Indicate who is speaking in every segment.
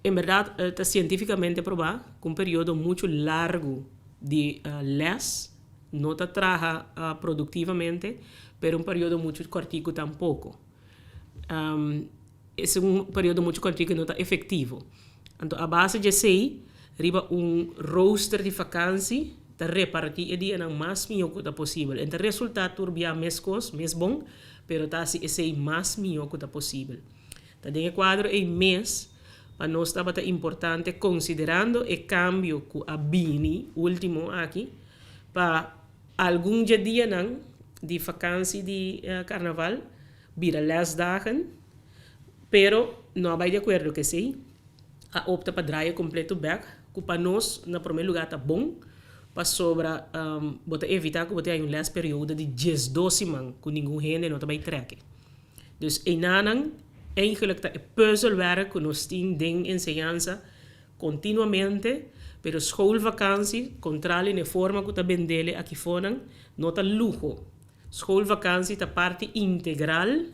Speaker 1: En bèrdat ta sientífikamente probá ku un periodo muchu largu di lès no ta traha produktivamente, pero un periodo muchu kòrtiku tampoko. Es un periodo muchu kòrtiku no ta efektivo. Anto a base di esei riba un rooster di fakansi ta repartí e dianan mas mihó ku ta posibel. En ta resultá tur bia meskos, mes bon, pero ta hasi esei mas mihó ku ta posibel. Ta den e kuadro ei mes pa nos tabata importante konsiderando e kambio ku a bini último aki pa algun dje dianan di fakansi di karnaval bira lesdagen, pero no a bai di akuerdo ku esei, a opta pa draai e kompleto bèk ku pa nos na promé lugá ta bon pasobra bo ta evitá ku bo ta haña un lesperiodo di 12 siman ku ningun hende no ta bai trèk. Dus einanan eigenlijk ta e puzzelwerk ku nos tin den enseñansa kontinuamente, pero schoolvakantie, kontrali na e forma ku ta bendele akifonan, no ta luho. Schoolvakantie ta parti integral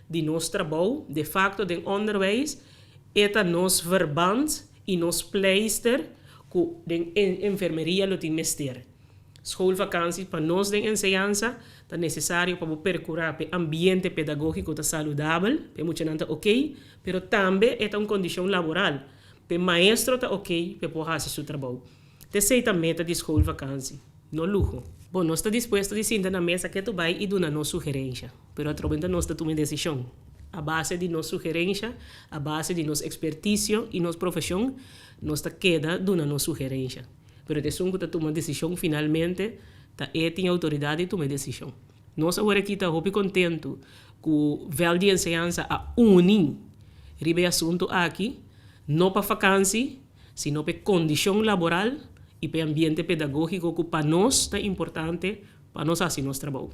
Speaker 1: di nos trabou, de facto den onderwijs e ta nos verband i nos pleister ku den enfermeria lo tin mester. Schoolvakantie pa nos den enseñansa ta nesesario pa bo perkurá p'e ambiente pedagógiko ta saludabel, p'e muchanan ta okey, pero tambe e ta un kondishon laboral, p'e maestro ta okey p'e por hasi su trabou. T'esei ta meta di schoolvakantie, no luho. Bon, nos ta dispuesto di sinta na mesa ketu bai i duna nos sugerensha, pero atrobenta nos ta tuma e desishon. A base di nos sugerensha, a base di nos ekspertisio i nos profeshon, nos ta keda duna nos sugerensha. Pero ta esun ku ta tuma desishon finalmente ta e tin outoridat di tuma e desishon. Nos awor aki ta hopi kontentu ku vèlt di enseñansa a uni riba e asuntu aki, no pa fakansi, sino pa e kondishon laboral i pa e ambiente pedagógiko ku pa nos ta importante pa nos hasi nos trabou.